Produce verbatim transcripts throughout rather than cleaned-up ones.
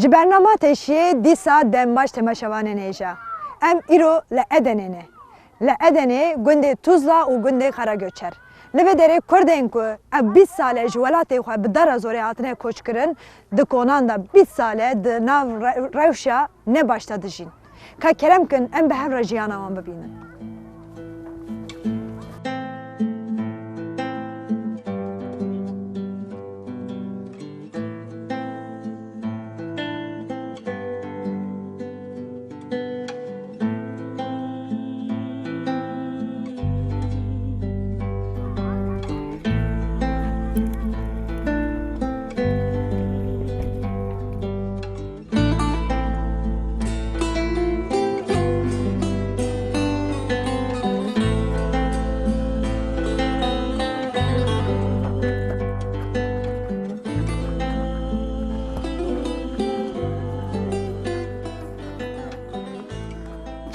Ji bernama Teşiyê dîsa dem baş temaşevanên hêja. Em îro li Edenê ne. Li Edenê gundê Tuzla û gundê Karagöçer. Li vê derê Kurdên ku ev bîst sal e ji welatê xwe bi dara zorê hatine koçkirin, di konan de bîst sal e di nav re-, rewşa ne baş de dijîn. Ka kerem kin em bi hev re jiyana wan bibînin.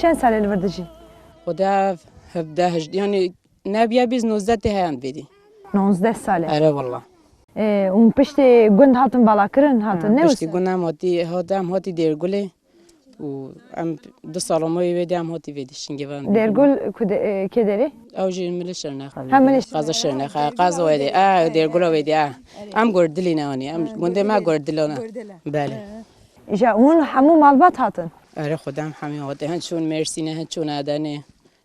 Çend salê li vir dijî? Xwedê hevdeh, hejdeh, yanî nebiya bîst nozdeh tê heyan vêdî. Nozdeh salê. Ere wala. Ê, hûn piştê gund hatin valakirin, hatin, ha, ne piştî wisa? Gund em hatî, hat-, em hatî Dêrgulê û em du sala me wê dê em hatî vêdî Şingêvan. Dêrgul ku de, e, kê derê? Ew jî Milê Şirnex. Ha, Milê Şirnex. Qaza Şirnex, ha, qaza wê dê. E, Dêrgula wê dê, e. Em Gordilî ne anî, em gundê me Gordilana. Gordila. Belê. Îja hûn hemû malbat hatin? Erê, xwedê em hemî hatin. Hin çûn Mêrsînê, hin çûn Edenê.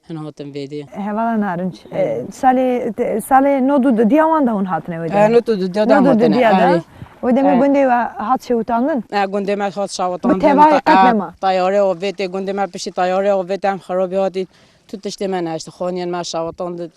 Hin hatin vêdê. Hevala narinc. E, salê, te, salê nod û dudiya wan de hûn hatine wê de? E, nod û dudiya de. Nod û dudiya de. Erê. Wê demê gundê we hat şewitandin? E, gundê me hat şewitandin. Bi tevayê qet nema. Tayarê avêtê, gundê me piştî tayarê avêtê em xerabî hatî. Tu tiştê me nehişt, xaniyên me şewitandin,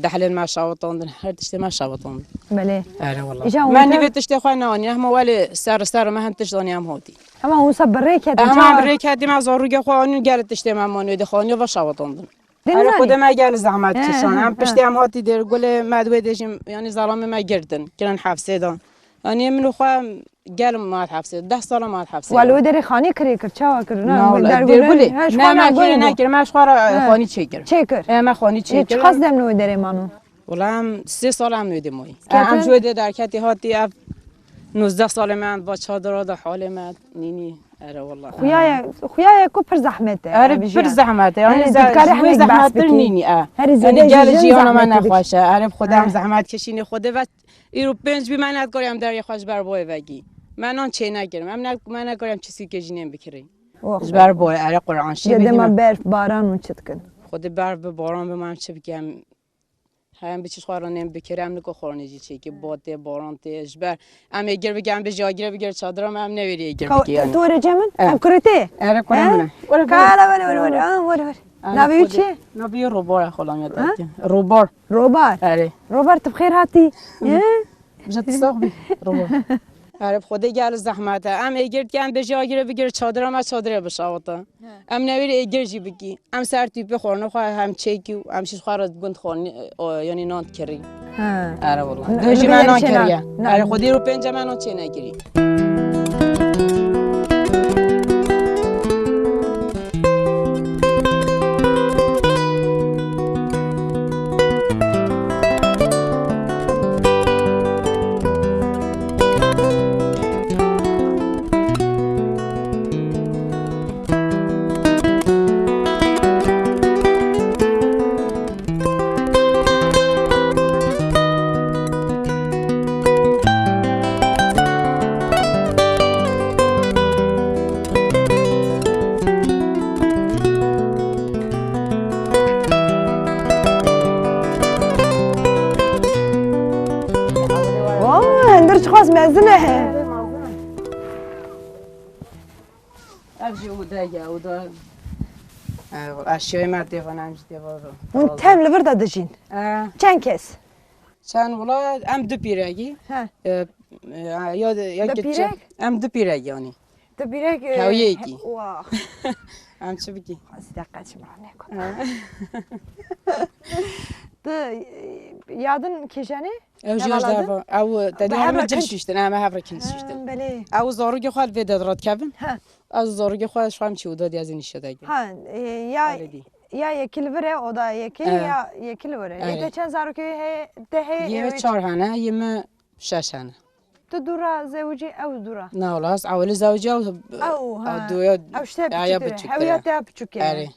dehlên me şewitandin, her tiştê me şewitandin. Belê. Erê wala. Îja me nîvê tiştê xwe neanî, hema welê ser ser me hin tişt anî em hatî. Hema hûn sa bi rê ketin. Hema em rê ketî, me zarûgê xwe anîn, gelê tiştê me manê de xaniya ve şewitandin. Erê, xwedê me gel zehmet kişan. Em piştî em hatî Dêrgulê, me di wê de jî, yanî zelamê me girtin, kirin hefsê de. Yanî min û xwe gel me hat hefsê, deh sala me hat hefsê. Walo derê xanî kirê kir, çawa kir? Na, wala, Dêrgulê. Ha, ji xwe ne, me kirê nekir, me ji xwe re xanî çêkir. Çêkir. E, me xanî çêkir. Çiqas dem li wê derê mano? Wala em sê sal em wê de mayî. Em ji wê de derketî hatî ev nozdeh salê me, em va çadira de halê me nînî. Ere wala. Xuya ye, xuya ye ku pir zehmet e. Erê, pir zehmet e. Yanî ze-, ji wê zehmettir nînî e. Herî zêde jî jiyana me nexweş e. Erê, bi Xwedê em zehmet kişînê, Xwedê ve îro pênc bî me nedikarî em derê xwe ji ber boyê vegî. Me nan çê nekirin. Em ne, me nekarî em çi sûkê jînên bikirî. Ji ber boyê, erê Quran şî. Dema berf, baran û çi dikin? Xwedê berf bi, baran bi, me em çi bikin? Em He, em bi çi xwarinên bikir, em niko xwarinê jî çêkî, bo tê, boran tê, ji ber em êgir bike, em bêjî agire bigir çadira me, em newêrî êgir bike yanî. Tu were cem min? Em kurê tê? Erê, kurê min e. Kala were, were, were, were, were. Navê wî çi? Navê wî Robar e, xwela me dayke. Robar. Robar. Erê. Robar, tu bi xêr hatî. Ji tu sax bî, Robar. Erê, bi Xwedê gel zehmet e. Em êgir dikin, em bêjî agire bigir çadira me, çadirê bişawite. Em newêrî êgir jî bikî. Em ser tûpê xwarina xwe hem çêkî û em şîş xwe re gund xwarinî, o, yanî nan dikirî. He. Erê wala. Dê jî me nan kiriye. Erê, Xwedê îro pênc e me nan çê nekirî. Vay, hindir çiqas mezin e. Ev jî oda ye, oda. Ev, eşyayê me tê van, em jî tê van. Hûn tev li vir de dijîn? E. Çend kes? Çend wila, em du pîregî. He. E, e, ya, ya du pîrek? Em du pîrek yanî. Du pîrek, e, hewiyekî. Wah. Em çi bikî? Zî de qeç min neko. He. Tu, e, yadin kîjenê? Ew jî ji hev, ew te dî min cil şiştin, em hev re kin şiştin. Belê. Ew zarokê xwe li vê de radikevin. Ha. Ez zarokê xwe ji xwe em çî û dadî ez ê nîşe degim. Ha, e, ya, ya yekî li vir e, oda yekê, ya yekî li vir e. Erê. Ê te çend zarokê heye, te heye? Yê me çar hene, yê me şeş hene. Tu dû ra zewicî, ew dû ra? Na, wala ez ewilî zewicî ew. Ew, ha. Ew dû ya, ew şte ya, ya piçûk e. Piçûk e. Ew ya te piçûk e. Erê.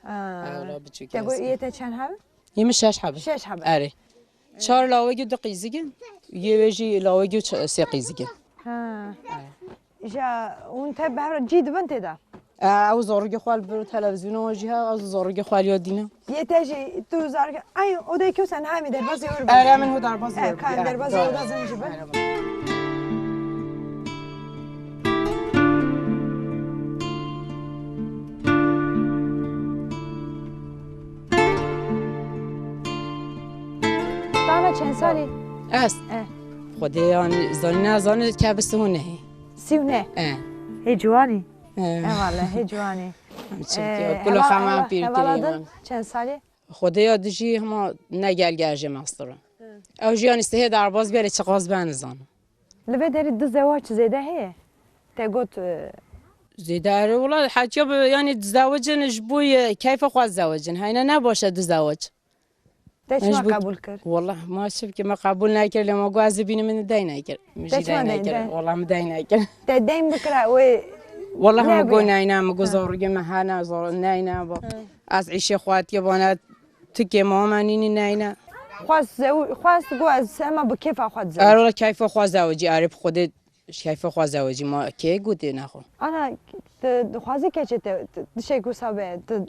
Ha. Ew la piçûk e. Te got yê te çend heb? Yê min şeş heb. Şeş heb. Erê. Çar lawegî du qîzigin. Yê wê jî lawegî ç-, sê qîzigin. Ha. Erê. Ja, hûn te bi hev re cî dibin tê de? E, ew zarokê xwe li vir televîzyona wan jî he, ew zarokê xwe li ya dîne. Yê te jî tu zarokê, ay, odayê kew sen hemî derbazê wir bû. Ere min ho derbazê wir bû. E, kan derbazê oda zin jî bin. Tana çend salî? Ez? E. Xwedê yanî zanî ne zanî ke bi sihû nehê. Sî û neh. E. Hê ciwanî. E. Eyvallah, hê ciwanî. Çimkî kula xema pîrkirî min. Çend salî? Xwedê ya dijî hema ne gel gel jê mestir. Ew jî yanî sihê derbaz bêrê çiqas ben nizan. Li vê derî du zewac zêde heye? Te got, e, zêde ere wala hetiya bi yanî dizewicin ji bo keyfa xwe dizewicin. Heyne ne baş e dizewec. Te çima qebûl kir? Wallah, ma çi bike, me qebûl nekir, lê ma got ez ê bînim, min dey nekir. Min jî dey nekir. Wallah, min dey nekir. Te deyn bikira wê. Wallah, min got neyne, min got zarokê me hene, zor-, neyne, bo. Ez îşê xwe tiye bana, tikê ma me nînî neyne. Xwest zew-, xwest got ez hema bi kêfa xwe dizewicim. Er wala keyfa xwe zewicî, erê bi Xwedê Ji keyfa xwe zewicî, ma kê gotê nexwe? Ana, tu dixwazî keçê te, tu tiştek wisa be, tu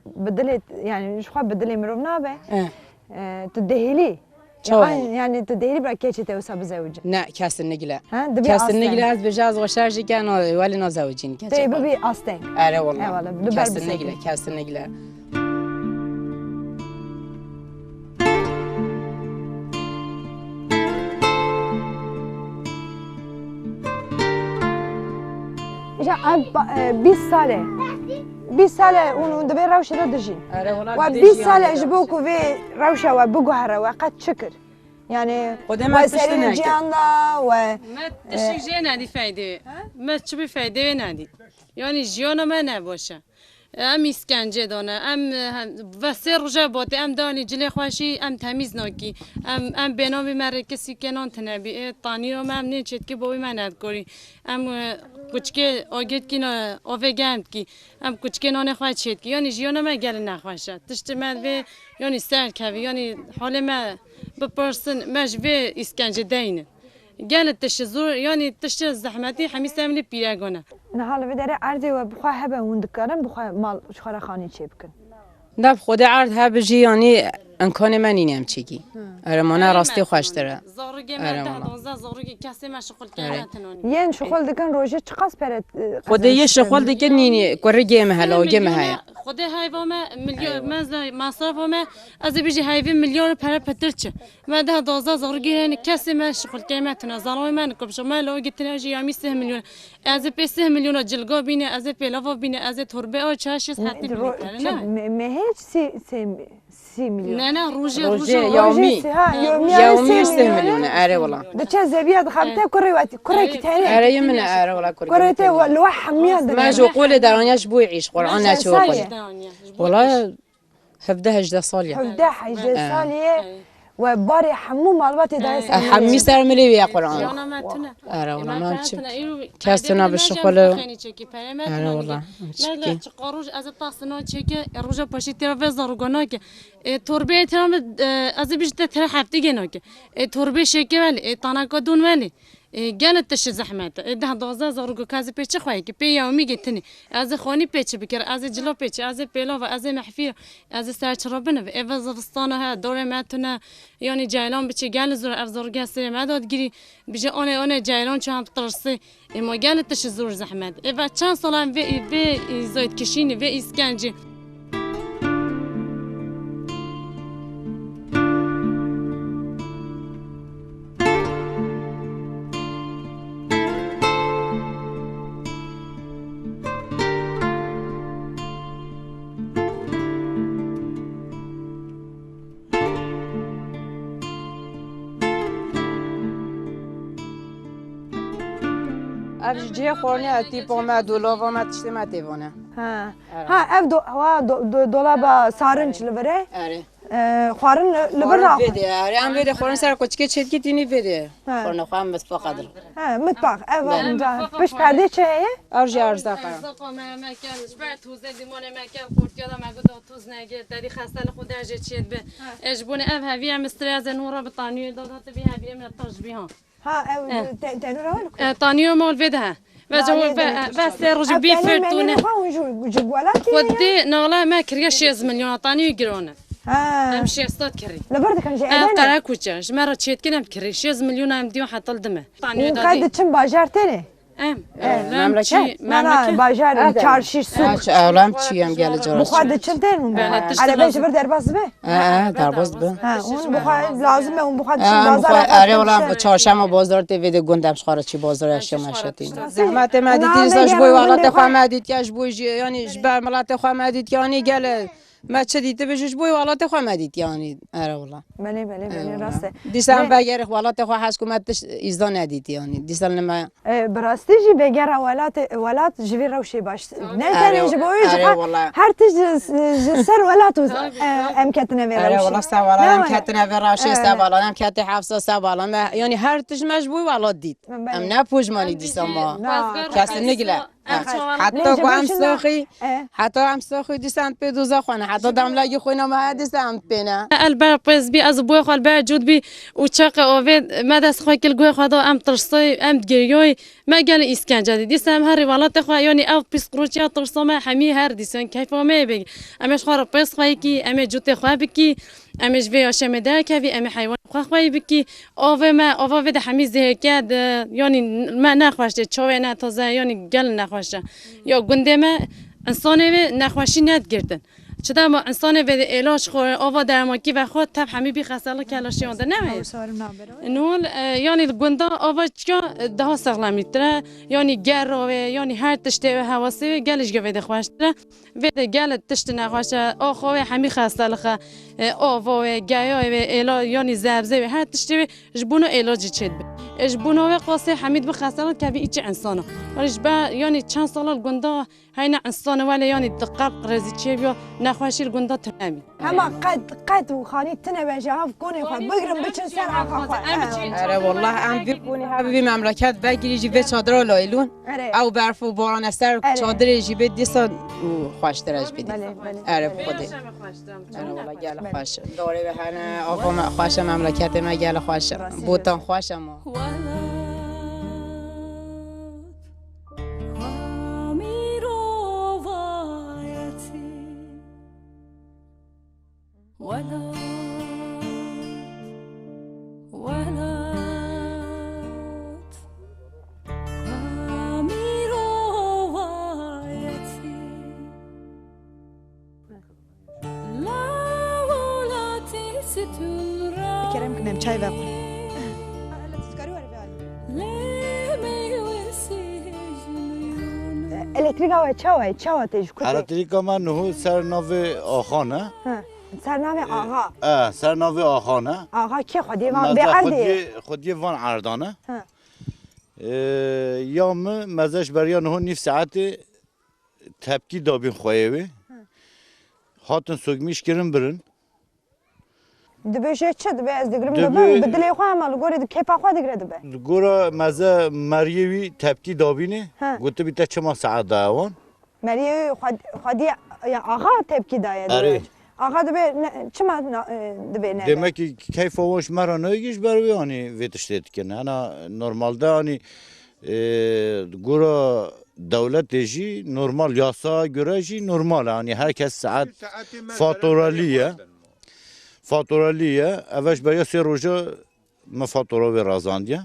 bi dilê, yani ji xwe bi dilê mirov nabe. Eh. E, tu dihêlî. Çawa? Yani, yani tu dihêlî bira keçê te wisa bizewicî. Ne, kesinlikle. Ha, dibî asteng. Kesinlikle ez bêje ez xwe şer jî ke na, welê nazewicîn keçê xwe. Tê bibî asteng. Ere wallah. Eyvallah, li ber bisekî. Kesinlikle, kesinlikle. Îja ev ba-, e, bîst sal e. Bîst sal e hûn, hûn di vê rewşê de dijîn. Ere, wala. We bîst sal e ji bo ku vê rewşa we biguhere, we qet çi kir? Yani, we serê li ciyan da, we, e, me tiştek jê nedî feydê. Me çi bî feydê wê nedî. Yani, jiyana me ne baş e. Em îskence dane, em, e, ve sê roje botê, em danî cilê xwe jî em temîz nakî. Em, em bênan vî me rê kesî kê nan tune bî. Ê, tanîra me em nê çêtkî bo wî me nedkorî. Em, e, kuçkê agêtkî na, avê germ dikî. Em kuçkê nanê xwe çêtkî. Yanî jiyana me gelê nexweş e. Tiştê me vê, yanî ser kevî, yanî halê me bipirsin, me ji vê îskence deynin. Gelê tiştê zor, yanî tiştê zehmetî hemî ser milê pîregan e. Niha li vê derê erdê we bi xwe hebe, hûn dikarin bi xwe mal ji xwe re xanî çêbikin? Ne bi Xwedê erd hebe jî, yanî imkanê me nîne em çêkî. Hı. Ere mane rastî xweştir e. Zarokê me deh, donzdeh zarokê kesê me şixulkê me tinanî. Yên şixul dikin rojê çiqas pere, e, Xwedê yê şixul dikin nînî, kurikê me heye, lawikê me heye. Xwedê heyva me milyon, me masrafa me, ez ê bijî heyvê milyon pere petir çi. Me deh dozda zarokê hene, kesê me şixulkê me tune, zalawê me nikopşo, me lawikê tune jî yamî sih milyon. Ez ê pê sih milyona cilga bîne, ez ê pê lava bîne, ez ê torbe a çaşî saetî bîne. Me, me hiç sih, sih, sih milyon. Ne, ne, rojê, rojê, rojê yamî. Rojê sih, ha, yamî sih milyon. Erê wala. Diçe zeviya dixebite kurê wetî, kurê ki tene. Erê min, erê wala kurê. Kurê te li we hemiya dine. Me ji qolê deraniya ji bo îş, Qur'an ne çi qolê. Wala. Hevdeh hejdeh salî. Hevdeh hejdeh salî ye. We barê hemû malbatê daye ser milê. Hemî ser milê wî ye Qur'an. Jiyana me tune. Ere wala, me çi kes tune bi şixul e. Ere wala, me çi ki. Çiqa roj ez ê tasina çêke, e, roja paşê têra vê zarûga nake. E, torbeyê têra me, e, ez ê bijî te têra heftê gê nake. E, torbeyê şêke welê, e, tanaka don welê. E, gelek tiştê zehmet e. E, deh dozda zarûgo ke ez ê pê çi xweyê ki? Pê yewmî gê tinê. Ez ê xwanî pê çi bikir? Ez ê cilo pê çi? Ez ê pêlava, ez ê mehfîra, ez ê serçira biniv. Êve zivistana he, dorê me tune. Yanî ceylan biçî gelek zor ev zarûge serê me dadgirî. Bijî anê, anê ceylan çi hem tirsî. E, ma gelek tiştê zor zehmet. E, ve çend sal em vê, vê îzayet kişînî, vê îskencî. Ev ji cihê xwarinê ye, tîpa me, dolava me, tiştê me tê vane. Ha. Erê. Ha, ev do-, wa do-, do-, dolaba sarinç li vir e? Erê. E, xwarin li, li vir Xwarin naxwe. Vê de, erê em vê de xwarin ser koçikê çêdikî tînî vê de. He. Xwarin xwe em mitfaqa dir. He, mitbax. Ev Belê. Em da. Piş perdê çi heye? Ev jî erzaqa. Erzaqa me, me kel, ji ber tozê dîmonê me kel xortiya da me got da toz negir, te dî xestelî xwe de jê çêdibe. E, ji bo ne ev hevî em striyazê nû re bi taniyê da, da te bî hevî em re taş bî ha. Ha, ew Eh. te-, tenûra wê li ku? Eh, tanîyo mol vê de he. Ve Nalê cewab ve, de. Ve sê roj Ev bî tenê firtûne. Menê xwe hûn ji, ji welatî ne ya? Xwedê nala me kiriye şêst milyon, tanîyo giron e. Ha. Em şêst sed kirî. Li vir dikin ji Ev Edenê? Qerekoçe, ji me re çêtkin em kirî. Şêst milyon em diyo hetal dime. Tanîyo Hûn da qet dî. Diçin bajar têne? Em, Eh. Ewlem Memleket. Çi, Na, na, memleket. Bajar, Ev. Çarşî, sûk. Ha, çi, ewlem çi em gelê cara Bi xwe çi. Diçin tên hûn? Belê, tişt Erebe lazim. Ji vir derbas dibe? He, he, derbas dibe. Ha, hûn bi xwe lazim e, hûn bi xwe diçin He, bi bazar xwe, erê wala çarşema. Çarşema bazar tê vê de gund em ji xwe re çi bazar yaşam yaşatîn. Zehmetê me dîtî, ji bo welatê xwe me dît ya, ji bo jî, yanî ji ber miletê xwe me dît, yanî gelê me çi dîtî bi ji bo welatê xwe me dît, yanî erê wala. Belê, belê, belê, rast e. Dîsa em vegerê welatê xwe hez ku me tişt îzda nedîtî, yanî dîsa li me E, bi rastî jî vegera welatê, welat ji vî rewşê baş. Ne Erê, tenê ji bo wê, ji erê xwe, wala. Her tişt ji, ji ser welat û, e, em ketine vê Erê rewşê. Wala, ser welat em ketine vê rewşê, ser welat em ketê hefsa, ser welat me, yanî her tişt me ji bo welat dît. Belê. Em ne pojmanî dîsa ma. Na. Kesinlikle. Em çawa Heta Lê ji ku bo em çi na- soxî, E. Heta em soxî dîsa em pê doza xwe ne. Heta demlagî xwe ne me dîsa em pê ne. El ber pêz bî, ez bo xwe li ber cûd bî û çaqê ovê me dest xwe kil guhê xwe da em tirsoy, em digiriyoy. Me gelê îskence dî. Dîsa em herî welatê xwe, yanî ev pîsqroçiya tirsa me hemî her dîsa keyfa me yê bêgî. Em ê ji xwe re pês xwe yekî, em ê cûtê xwe bikî, em ê ji vê yaşemê derkevî, em ê heywanê xwe xweyî bikî. Avê me, ava vê de hemî zehêke di, yanî me nexweş tê, çavê ne taze, yanî gel nexweş e. Ya gundê me, insanê vê nexweşî nedigirtin. Çi dema insanê vê de êlaç xwe, ava dermakî vexwe, tev hemî bî xestelî kelaşiyan de ne wê? Nol, e, yanî li gunda ava çiya, e, daha sexlemîtir e. Yanî gera wê, yanî her tiştê wê, hewasê wê, gelê ji vê de xweştir e. Vê de gelê tiştê nexweş e, axa wê hemî xestelî xe, e, ava wê, geya wê, êla, yanî zebzê wê, her tiştê wê ji bona êlacî çêdibe. E, ji bona wê qasê hemî dibe xestelî kevî îçê insana. Yanî ji ber, yanî çend sala li gunda Heyna insana wele yanî di qelb qirêzî çêbiyo, nexweşî li gunda tune bî. Hema qet, qet û xanî tune be ji hev konê xwe bigirin biçin ser axa xwe. Em biçin. Ere wallah em vî konî hev vî memleket vegirî jî vê çadira laylûn. Ere. Ew berf û baran e ser Ere. Çadirê jî bê dîsa û xweştir e ji bê dîsa. Belê, belê. Ere bi xwedê. Ere wallah gel xweş. Dorê ve hene, ava me xweş e, memleketê me gel xweş e. Rastî Botan diyorsun. Xweş e ma. Xwa mirovayetî. Welat, welat. Xwa mirovayetî. Kerem kinem çay ve xwe. Elektrîka we çawa ye? Çawa tê ji ku tê? Elektrîka me niho ser navê axa ne. Ha, ser navê axa. E, ser navê axa ne. Axa kê xwediyê van bê erdê? Xwediyê, xwediyê van erda ne. Ha. E, ya mi meze ji beriya niho nîv saetê tepkî dabîn xweyê wê. Hı. Hatin sokmîş kirin birin. Dibê jê çi? Dibê ez digirim Dibê dibim. Bi dilê xwe hema li gorê di kêfa xwe digire dibe. Li gora meze meriyê wî tepkî dabînê. Hı. Gotibî te çima saet daye wan? Meriyê wî xwe, xwedî ya axa tepkî daye Erê. Dibe. Axa dibê ne, çima na, e, dibê nebe? Demek ki keyfa wan ji me re nayê ji ber wê anî vê tiştê dikin. Hena normalde anî E, gora dewletê jî normal, yasa göre jî normal e. Yanî herkes saet faturalî ye. Faturalî ye. Eve ji beriya sê roja me fatura wê razandiye.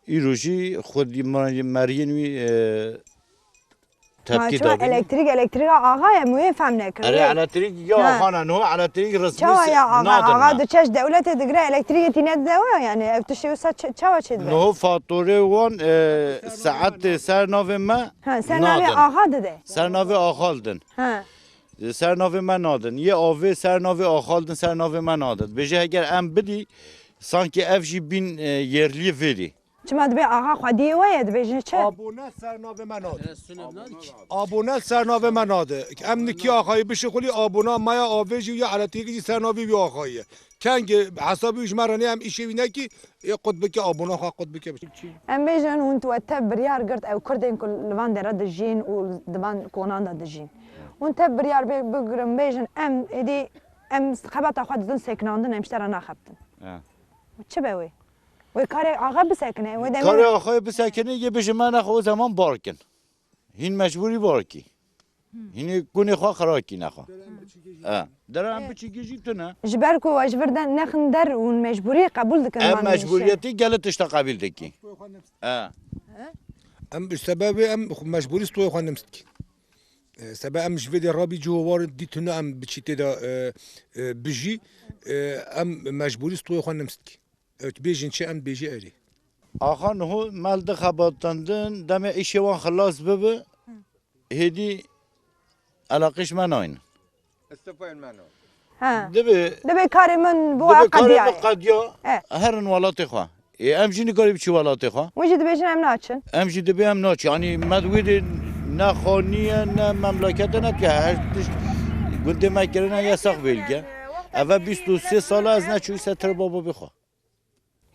Îro jî xwedî me-, meriyên wî, e, tepkî dabîne. Elektrîk, elektrîka axa ye, em wê fem nekirin. Erê, elektrîk ya axa ne, no, elektrîk rizmî. Çawa ya axa, axa diçe ji dewletê digire, elektrîkê tîne dide we, yani ev tiştê wisa ç-, çawa çêdibe? No, faturê wan, e, saetê ser navê me. Ha, ser navê axa dide. Ser navê axa didin. Ha. E, ser navê me nadin. Yê avê ser navê axa didin, ser navê me nadin. Bêje heger em bidî, sanki ev jî bîn, e, yerliyê vêrî. Çima dibê axa xwediyê we ye, dibêjin çi? Abone ser navê me nade. Abone ser navê me nade. Em nikî axayî bişixulî, abona me ya avêjî û ya eletîkî jî ser navê wî axayî ye. Kengê hesabî wî ji me re nê, em îşê wî nekî, ê qut bike, abona xwe qut bike. Em bêjin hûn tu we tev biryar girt, ew kurdên ku li van dera dijîn û di van konan de dijîn. Hûn tev biryar bê-, bigirin, bêjin em êdî, em xebata xwe didin sekinandin, em ji te re naxebtin. He. Çi be wê? Wê karê axa bisekine, wê demê Karê axayê bisekine, yê bêje me nexwe o zaman barkin. Hîn mecbûrî barkî. Hînê gunê xwe xirakî nexwe. E, dera em biçî gijî tune. Ji ber ku we ji vir de nexin der û mecbûrî qebûl dikin. Em mecbûriyetî gelê tişta qebîl dikî. E. Em bi sebebê em mecbûrî stoyê xwe nimstkî. E, sebe em ji vê de rabî cihowar dîtine em biçî tê de, e, e, bijî, e, em mecbûrî stoyê xwe nimstkî. Ew bêjin çi em bêjî erê. Axa niho me li di xebatandin, demê îşê wan xilas bibe, hêdî elaqîş me nayne. Îstîfayên me nayne. Ha. Dibe, Dibe karê min bo dibe karê qediya. Min qediya, Eh. herin welatê xwe. Ê, em jî nikarî biçî welatê xwe. Hûn jî dibêjin em naçin. Em jî dibê em naçin. Yanî me di wê de ne xaniye, ne memlekete, ne tiya. Her tişt gundê me kirine, yasax bêlge. Eve bîst û sê sal e ez neçûyî ser tirê baba bê xwe.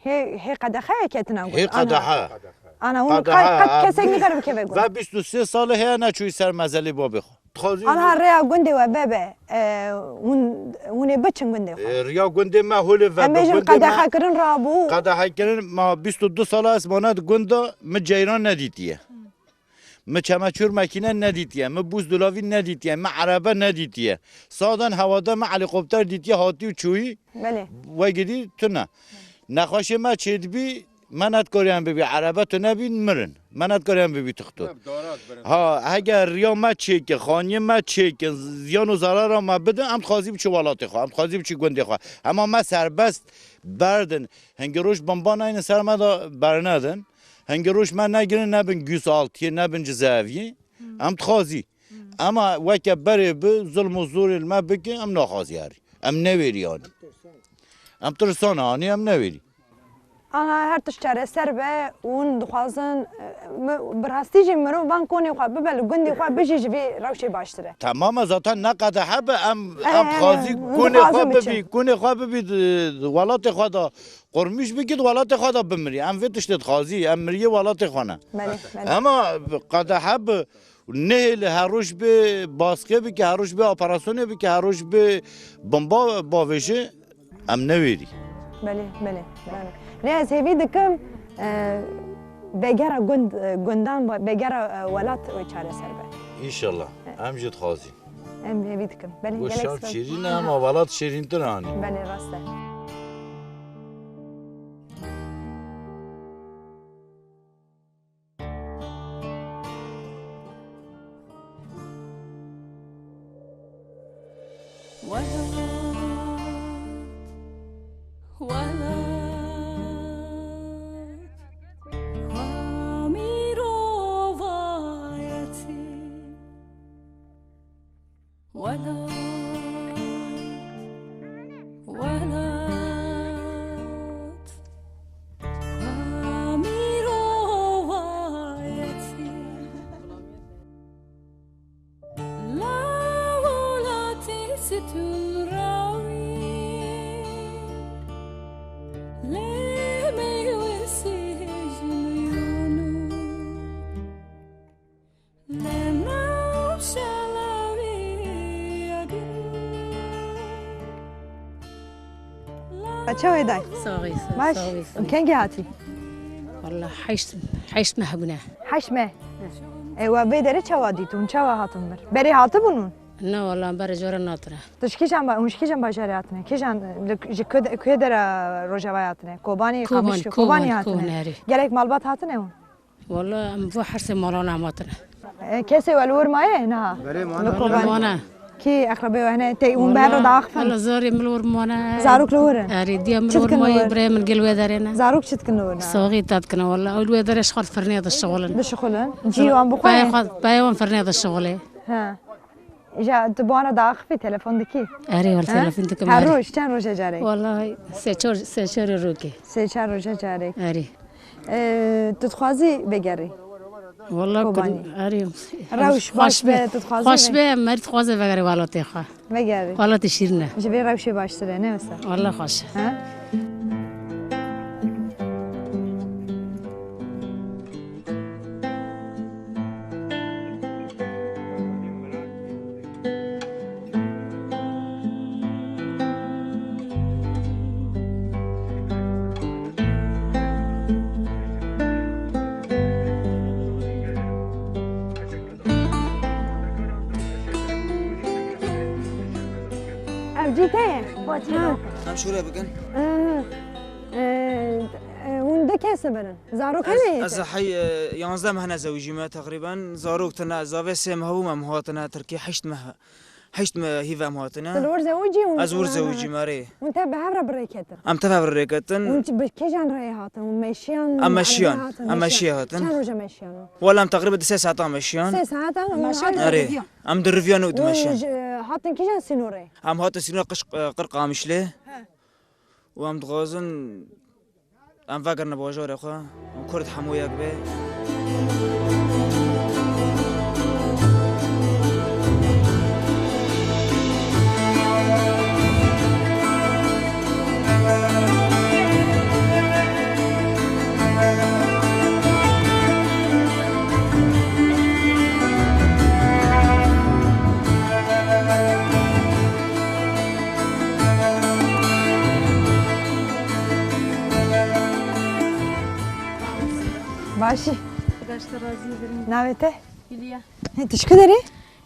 Hê, hê qedexeyê ketine gund. Hê qedexe. Ana, hûn qet, qet kesek nikare bikeve gund. Ve bîst û sê sal e heye neçûyî ser mezelê babê xwe. Dixwazî Ana rêya gundê we bebe, e, hûn, hûn ê biçin gundê xwe. E, riya gundê me holê ve Em bi bêjin gundê me qedexe kirin rabû. Qedexe kirin, ma bîst û du sal e ez mane di gunda, min ceyran nedîtiye. Mi çemeçûr mekîne nedîtiye, mi bûzdolavî nedîtiye, mi erebe nedîtiye. Sadan hewada mi helîkopter dîtiye, hatî û çûyî. Belê. Wegidî tune. Nexweşê me çêdibî, me nedikariyan bibî, erebe tune bîn, mirin. Me nedikariyan bibî tixto. Ha, heger riya me çêkin, xaniyê me çêkin, ziyan û zerara me bidin, em dixwazî biçî welatê xwe, em dixwazî biçî gundê xwe. Hema me serbest berdin. Hingî roj bomba naynin ser me de bernedin. Hingî roj me negirin, nebin gözaltiyê, nebin cezaeviyê. Em dixwazî. Ema weke berê bi, zulm û zorê li me bike, em naxwazî herî. Em newêrî anî. Em tirsan anî, em newêrî. Ana her tişt çareser be û hûn dixwazin, e, mi-, bi rastî jî mirov van konê xwe bibe li gundê xwe bijî ji vê rewşê baştir e. Temam e, zaten ne qedehe be, em, Eh, em dixwazî em gunê xwe dixwazin biçin. Bibî, gunê xwe bibî di, di welatê xwe de qurmîş bikî, di welatê xwe de bimirî. Em vê tiştê dixwazî, em miriyê welatê xwe ne. Belê, belê. Ema qedehe bi nehêlê her roj bê baskê bikî, her roj bê operasyonê bikî, her roj bê bomba bavêje, em newêrî. Belê, belê, belê. Rê ez hêvî dikim, e, vegera gund, e, gundan, vegera, e, welat wê çareser be. Înşallah. Evet. Em jî dixwazî. Em hêvî dikim. Belê, Bu gelek şap spas. Şêrîn e ama welat şêrîntir anî. Belê, rast e. Welat, welat, xwe mirovayetî. Welat, welat, xwe mirovayetî. La welatî stûn rawî, lê meywe sêjin yûnû. Çawa yî dayê? Saxî, Baş? Saxî, saxî. Kengî hatî? Walla heşt, heşt meh bûne. Heşt meh? E, we vê derê çawa dît? Hûn çawa hatin vir? Berê hatibûn hûn? Na, walla berê cara nehatine. Tu ji kîjan ba-, hûn ji kîjan bajarê hatine? Kîjan, li, ji ku de-, ku dera Rojavayê hatine? Kobanî, Kobanî, Qamişlo, Kobanî, Kobanî hatine? Kobanî, erê. Gelek malbat hatine hûn? Walla em vo her sê malan em hatine. E, kesê we li wir maye niha? Belê, mane. Li Kobanê. Mane. Kî eqrebê we hene? Tey hûn bi hev re diaxifin? Walla zarê min li wir mane. Zarok li wir in? Erê, diya min li wir maye, birayê min gel wê derê ne. Zarok çi dikin li wir ne? Saxî te dikine walla. Ew li wê derê ji xwe li firnê dişixulin. Dişixulin? Cî wan bi xwe ye? Peyê xwe, peyê wan firnê dişixulê. He. Îja tu bi wan re diaxifî, telefon dikî? Erê, walla telefon dikim, erê. Her roj, çend roja carek? Walla sê çar, sê çar rokê. Sê çar roja carek. Erê. Ee, tu dixwazî vegerî? Walla Kobanî. Erê. Rewş baş be, tu dixwazî Xweş ve- be, merî dixwaze vegerî welatê xwe. Vegerî. Welatê şîrîn e. Ji vê rewşê baştir e, ne wisa? Walla xweş e. Ha? Ev cî te ye? Ha. Em şûre bikin. Ee, e, e, hûn du kes dibinin. Zarok hene yê te? Ez, ez heyî, e, yanzdeh meh hene zewicî me teqrîben. Zarok tune, zavê sê meh bû me, em hatine Tirkî heşt meh, heşt meh hîv em hatine. Tu li wir zewicî hûn? Ez wir zewicî me, erê. Hûn tev bi hev re bi rê ketin? Em tev hev re rê ketin. Hûn çi, bi kîjan reyê hatin? Hûn meşiyan, Em meşiyan. Em meşiyê hatin. Çend roja meşiyan? Wala em teqrîben di sê saetan meşiyan. Sê saetan hûn hatin? Erê. Em di riviyan û di meşiyan. Hûn ji, hatin kîjan sînorê? Em hatin sînora qiş, e, Qirqamişlê. He. Û em dixwazin em vegerine bajarê xwe, em Kurd hemû yek bê. Başî. Xuda ji te razî birin. Navê te? Hülya. Hê, tu ji ku derê?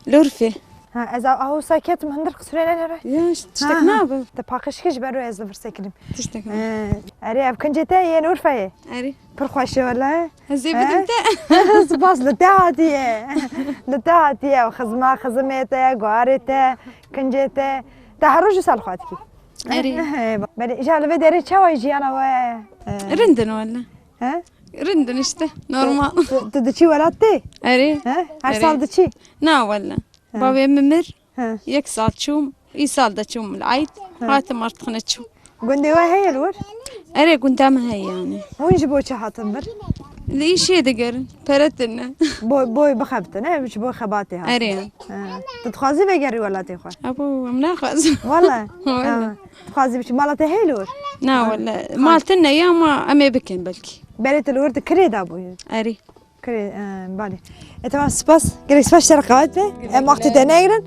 Li Urfê. Ha, ez a-, a wisa ketim hundir qisûrê lê nere. Ya, tiştek nabe. Te paqij kir ji ber wê ez li vir sekinim. Tiştek nabe. Ee, erê, ev kincê te yên Urfeyê? Erê. Pir xweş e wele. Ez ê bidim te. Spas, li te hatiye. Li te hatiye. Xizma, xizimê te, guharê te, kincê te. Te her roj wisa li xwe dikî? Erê. Belê, îja li vê derê çawa jiyana we? Ee, Rind in wele. He? Rind in işte, normal. Tu, tu diçî welat tê? Erê. He? Her sal diçî? Na wele. He. Bavê min mir. He. Yek sal çûm. Îsal de çûm li eyd. He. Hatim artık ne çûm. Gundê we heye li wir? Erê, gunda min heye yani. Hûn ji bo çi hatin vir? Li îşê digerin. Pere tune. Bo-, boy bixebitin, he? Ji bo xebatê hatin. Erê. He. Tu dixwazî vegerî welatê xwe? Abo, em naxwazin. Wele? Wele. He. Dixwazî biçî mala te heye li wir? Na wele. Mal tune ye ama em ê bikin belkî. Berê tu li wir di kirê de bûyî? Erê. Kirê, e, balê. E, tamam, spas. Gelek spas, şeref qewet be. Em wextê te negirin.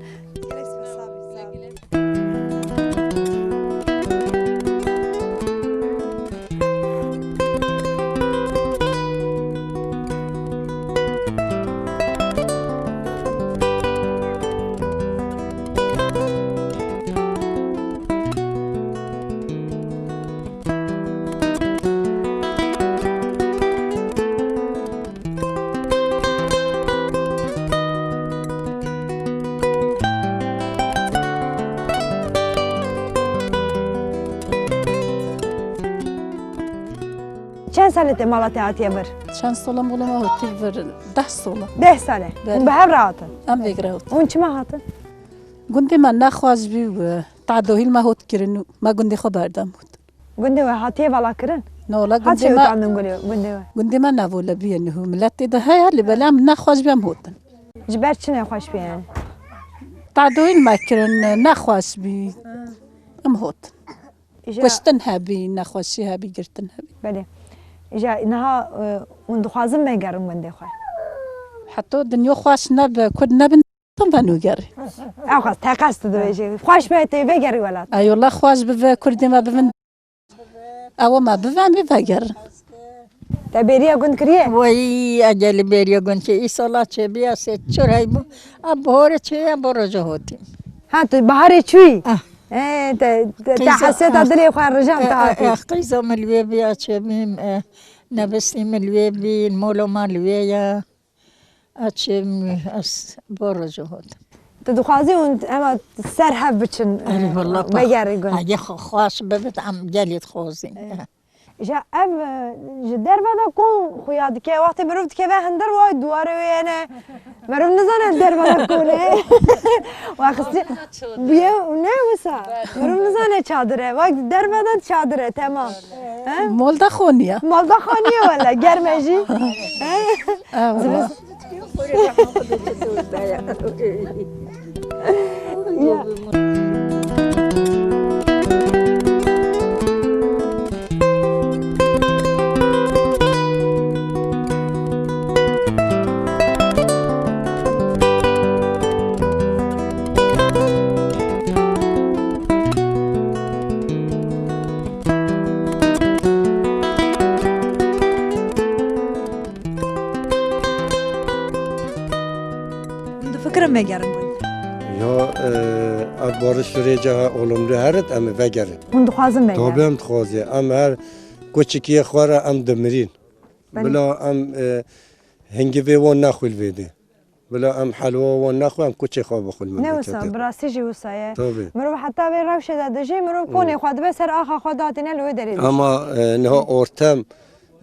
Çend sal e te mala te hatiye vir? Çend sal e mala me hatiye vir? Deh sal e. Deh sal e. Belê. Hûn bi hev re hatin? Em vê gire hatin. Hûn çima hatin? Gundê me nexweş bî û tadohîl me hot kirin û me gundê xwe berdem hot. Gundê we hatiye vala kirin? No, la gundê me, gundê we? Gundê me nevo le bîye niho. Milet tê de heye, lê belê em nexweş bî em hotin. Ji ber çi nexweş bî yani? Tadohîl me kirin, nexweş bî. Em hot. Îja kuştin hebî, nexweşî hebî, girtin hebî. Belê. Îja niha, e, hûn dixwazin vegerin gundê xwe? Heta dinya xweş nebe, Kurd nebin, em veno gerî. Ew qas teqez tu dibêjî. Xweş be tê vegerî welat. Eyola xweş bibe, Kurdê me bibin. Ew me bibe, em ê vegerin. Te bêriya gund kiriye? Wey, egelî bêriya gund kiriye. Îsala çêbiya sê çor hey bû. A bihorê çêya bo roja hotî. Ha, tu biharê çûyî? Ah. E, te, te, te heseta dilê xwe rijand te hatî. E, e, qîza min li wê biya çêbîm, e, nebistî min li wê bî, mola min li wê ye. Açim, ez bo roja hot. Tu dixwazî hûn hema ser hev biçin, erê, e, valla, vegerî gund? Hege xwe xweş bibit, em gelê dixwazîn. E. Ji ev, e, ji derve de kon xuya dike. Wextê mirov dikeve hundir, wa dûwarê wê hene. Mirov nizane derve de kon e. Wa xistî bûye ne wisa. Mirov nizane çadir e. Wek derve de çadir e, temam. He? Molda xoniya. Molda xoniye wele, germ e jî. He? E, wele. Ya. Hûn difikirin vegerin gund? Ya, e, ev barış süreci ha olumlu herit, em ê vegerin. Hûn dixwazin vegerin? Tabii em dixwazin. Em her kuçikiyê xwe re em dimirîn. Belê. Bila em, e, hingivê wan nexwîl vêdê. Bila em helwa wan nexwe, em kuçê xwe bixwin. Ne wisa, memleketê. Bi rastî jî wisa ye. Tabii. Mirov heta vê rewşê de dijî, mirov konê xwe dibe ser axa xwe datîne li wê derê dijî. Ama, e, niha ortem,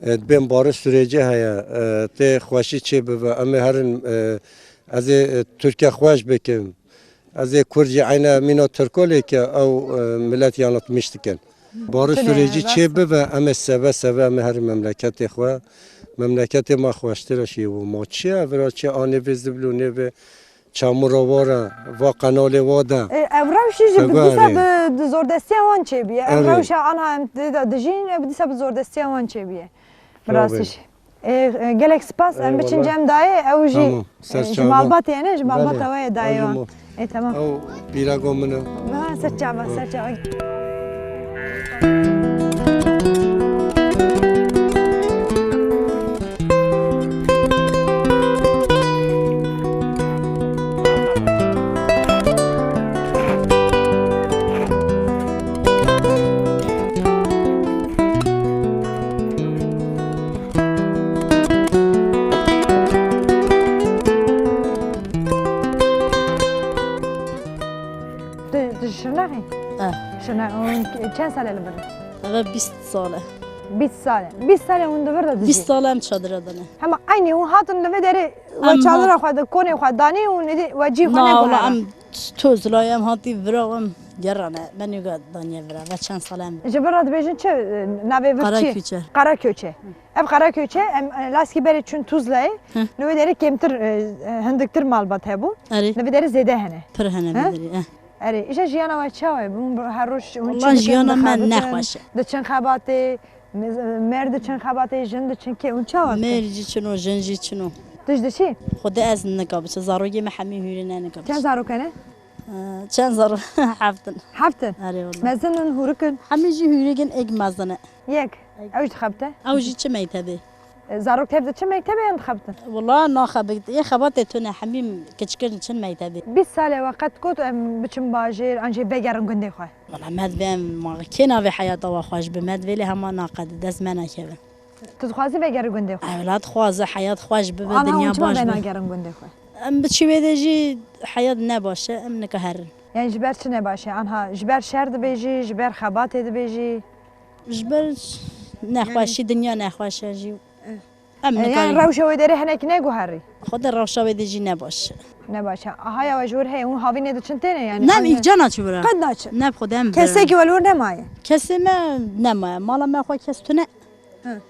e, dibên barış süreci heye, e, tê xweşî çê bibe, em ê herin, e, ez ê, e, Tirkiye xweş bikim. Ez ê Kurd jî eyne mîna Tirko lê ke ew, e, millet yanıltmış dikin. Barış süreci çê bibe, em ê seve seve em ê herin memleketê xwe. Memleketê me xweştir e şî û ma çi ye? Vira çi anê vê ziblûnê vê çamura wa re, va qenalê wa de. E, ev rewşî jî bi dîsa bi, bi zordestiya wan çêbûye. Ev rewşa anha em tê de dijîn, ev dîsa bi zordestiya wan çêbûye. Bi rastî jî. E, e, gelek spas, em biçin cem dayê, ew jî, e, ji malbatê ye, ne? Ji malbata we ye dayê wan. E, tamam. Ew pîrego min e. Ha, ser çava, ser çava. Tu, tu ji Şirnexê? Eh. Şirne-, çend sal e li vir? Eve bîst sal e. Bîst sal e. Bîst sal e hûn di vir de dijî? Bîst sal e em çadira de ne. Hema eynî hûn hatin li vê derê we çadira xwe di konê xwe danî û nêdî we cî xwe neguhere? Na, wala em toz layê em hatî vira em gerane. Me nêga daniye vira. Ve çend sal em. Ji vir re dibêjin çi? Navê vir çi? Qaraköçe. Qaraköçe. Ev Qaraköçe, em, e, laskî berê çûn Tuzlayê, li wê derê kêmtir, e, e, hindiktir malbat hebû. Erê. Li vê derê zêde hene. Pir hene vê derê, eh. Erê, îşte jiyana we çawa ye? Hûn her roj hûn çi dikin, dixebitin, diçin xebatê, mer diçin xebatê, jin diçin kê, hûn çawa dikin? Mêr jî çin o, jin jî çin o. Tu jî diçî? Xwedê ez nika biçim, zarokê me hemî hûrî ne nika biçim. Çend zarok hene? Ee, çend zarok? Heft in. Heft in? Erê wala. Mezin in, hûrik in? Hemî jî hûrik in, êk mezin e. Yek. Ew jî dixebite? Ew jî çi mektebê? E, zarok tev de çi mektebê yan dixebitin? Wala naxebit. Yê xebatê tune hemî kiçikir çin mektebê. Bîst salê we qet got em biçin bajêr, an jî vegerin gundê xwe? Wala me divê em, ma kê navê heyata we xweş bi? Me divê lê hema naqedi, dest me nekevin. Tu dixwazî vegerî gundê xwe? Ew la dixwaze heyat xweş bibe, dinya baş bibe. Anha hûn çima venagerin gundê xwe? Em biçî wê de jî heyat ne baş e, em nika herin. Yani ji ber çi ne baş e? Anha ji ber şer dibêjî, ji ber xebatê dibêjî? Ji ber nexweşî, dinya nexweş e jî. Eh. Em nika... Yani rewşa wê derê hinekî neguherî? Xwedê rewşa wê de jî ne baş e. Ne baş e. Aha ya we ji wir heye, hûn havînê diçin têne yani? Ne, em îlk cana çi bira. Qet naçin. Ne, bi Xwedê em... Kesekî we li wir nemaye? Kesê me nemaye. Mala me xwe kes tune. Hı.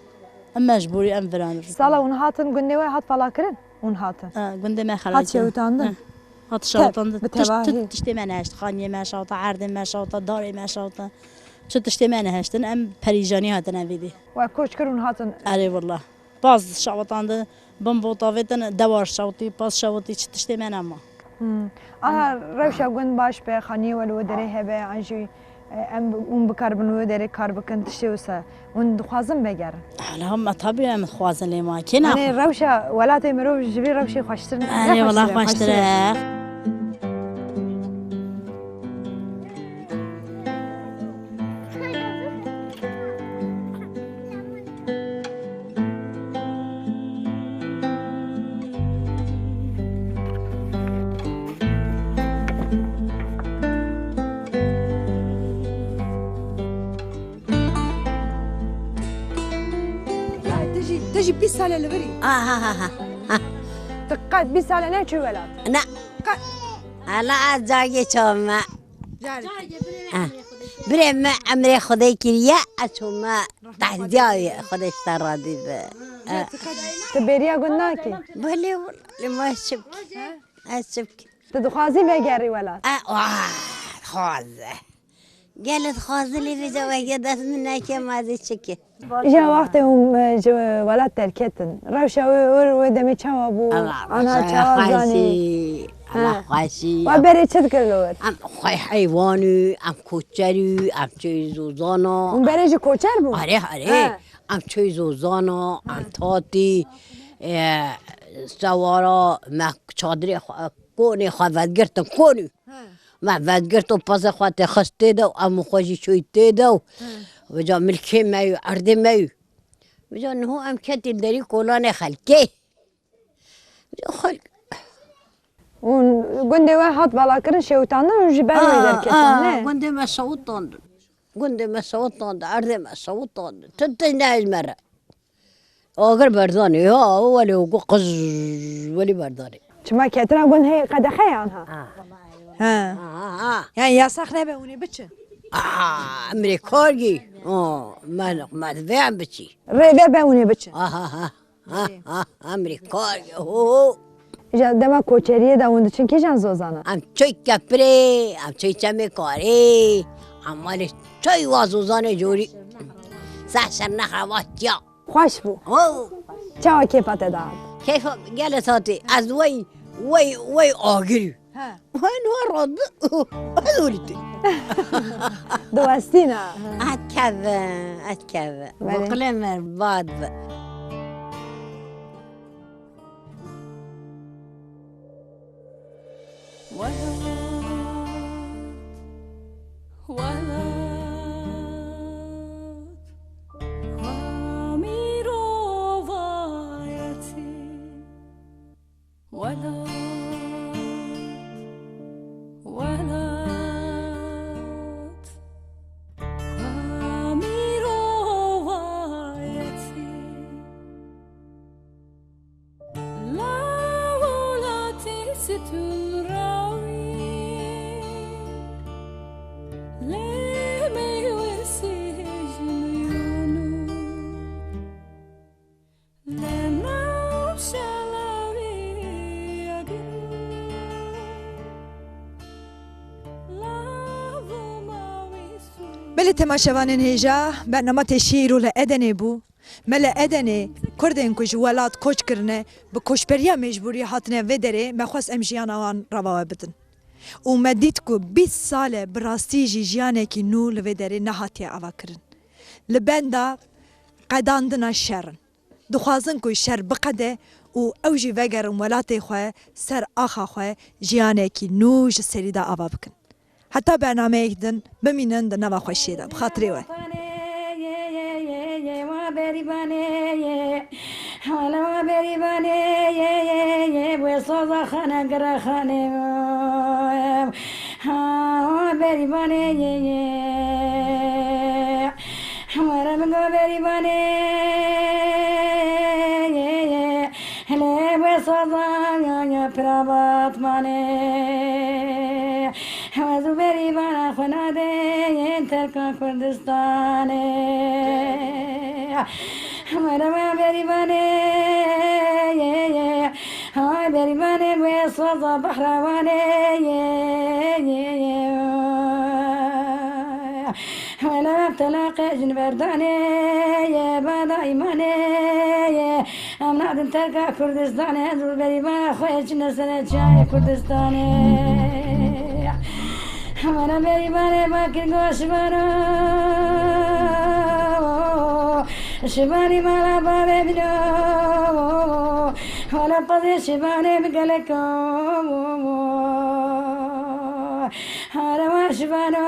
Em mecbûrî em viran. Sala hûn hatin gundê we hat falakirin? Hûn hatin? Ha, gundê me xelatî. Hat şewitandin? Hı. Hat şewitandin. Bi tişt, tiştê me nehişt. Xaniyê me şewta, erdê me şewta, darê me şewta. Çi tiştê me nehiştin, em perîjanî hatine vîdî. We koç kir hûn hatin? Erê wela. Pas şewitandin, bin bota vêtin, dewar şewtî, pas şewitî, çi tiştê me nema. Hmm. Aha, rewşa gund baş be, xaniyê we li wê derê hebe, an jî, e, em, hûn bikaribin wê derê kar bikin, tiştê wisa. Hûn dixwazin vegerin? Hala me tabii em dixwazin lê ma kê naxwe. Yanî rewşa welatê mirov ji vî rewşê xweştir ne? Erê, wela xweştir e. Te jî bîst sal e li vir î? Aha, ha, ha, ha. Tu qet bîst sal e neçû welat? Ne. Qet. Hala ez cargê çawa me. Cargê. Ah. Birê me emrê Xwedê kiriye, ez çûme tehdiyayê Xwedê ji te radî be. Ah. Tu bêriya gund nakî? Belê, belê, ma ez çi bikî? Ha? Ez çi bikî? Tu dixwazî vegerî welat? Ah, ah, dixwaze. Gelê dixwaze lê vêca weke dest min neke, ma ez ê çi ki? Îja wextê hûn, e, ji welat derketin. Rewşa wê, wê, wê demê çawa bû? Allah, Ana Allah, çawa xweşî, zanî? Allah Ha. xweşî. Wa berê çi dikir li wir? Em xwe heywan û, em koçer û, em çê zozana. Hûn berê jî koçer bû? Are, are. Ha. Em çê zozana, em tatî, e, sewara, me çadirê xwe, konê xwe vedgirtin, konû. He. Me vedgirt û pezê xwe tê xist tê de û em û xwe jî çûyî tê de û He. vêca milkê me yû, erdê me yû. Vêca niho em ketî derî kolanê xelkê. Vêca xelk Û gundê we hat valakirin, şewitandin û ji ber wê Aa, derketin, aa, ne? gundê me şewitandin. Gundê me şewitandin, erdê me şewitandin. Tu tişt nehêj me re. Agir berdanê, ya, welê û gu qiz welê berdanê. Çima ketina gund heye qedexe ye anha? Ah. Ha. Ah, ah, ah. Yani yasak nebe hûnê biçin? Ah, emrê kargî. Ah, me, me divê em biçî. Rê vebe hûnê biçin. Ah, ah, ah. Ah, ah, emrê kargî. Ho, ho. Îja dema koçeriyê de hûn diçin kîjan zozana? Em çûy kepirê, em çûy çemê karê. Em malê çûy wa zozanê corî. Ser şer nexewa tiya. Xweş bû. Oh. Çawa kêfa te dihat? Kêfa gelê satê. Ez wey, wey, wey agirî. He. Wey niha rad bi. Ez olî tê. Diwestîna. Et keve, et keve. Belê. Boqilê me bad bi. Welat, welat, xwe mirovayetî. Welat, welat, xwe mirovayetî. La welatî situm rawî, lê me wesî hêj miyûnû, lê newşa lawî agirû, lav û mawî sû. Belê temaşevanên hêja, bernama Têşî îro li Edenê bû. Me li Edenê Kurdên ku ji welat koç kirine, bi koçberiya mecbûrî hatine vê derê, me xwest em jiyana wan reva we bidin. Û me dît ku bîst sal e bi rastî jî jiyanekî nû li vê derê nehatiye avakirin. Li benda qedandina şer in. Dixwazin ku şer biqede û ew jî vegerin welatê xwe, ser axa xwe, jiyanekî nû ji serî de ava bikin. Heta bernameyek din bimînin di nava xweşiyê de. Bi xatirê we. Hele be sazan ya, ya pira Batmanê. Hewez û berîvana xwe nadên terka Kurdistanê. Hele be berîvanê. Hay berîvanê wê saza behrewanê. Hele be telaqê jinberdanê. Bada îmanê. Em nadin terka Kurdistanê, ez û berîvana xwe çine sere çiyayê Kurdistanê. Hemara berîvanê bakir go şivano, şivanî mala bavê bino, wala pazê şivanê bi geleko. Hara şivano.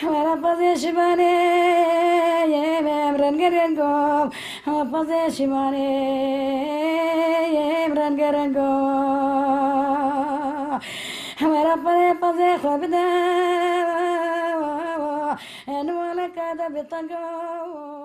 Hemara pazê şivanê, em renge rengo. Hemara pazê şivanê, em renge rengo. Hemara pazê, pazê xwe bide. Enwaleka de bi tenga.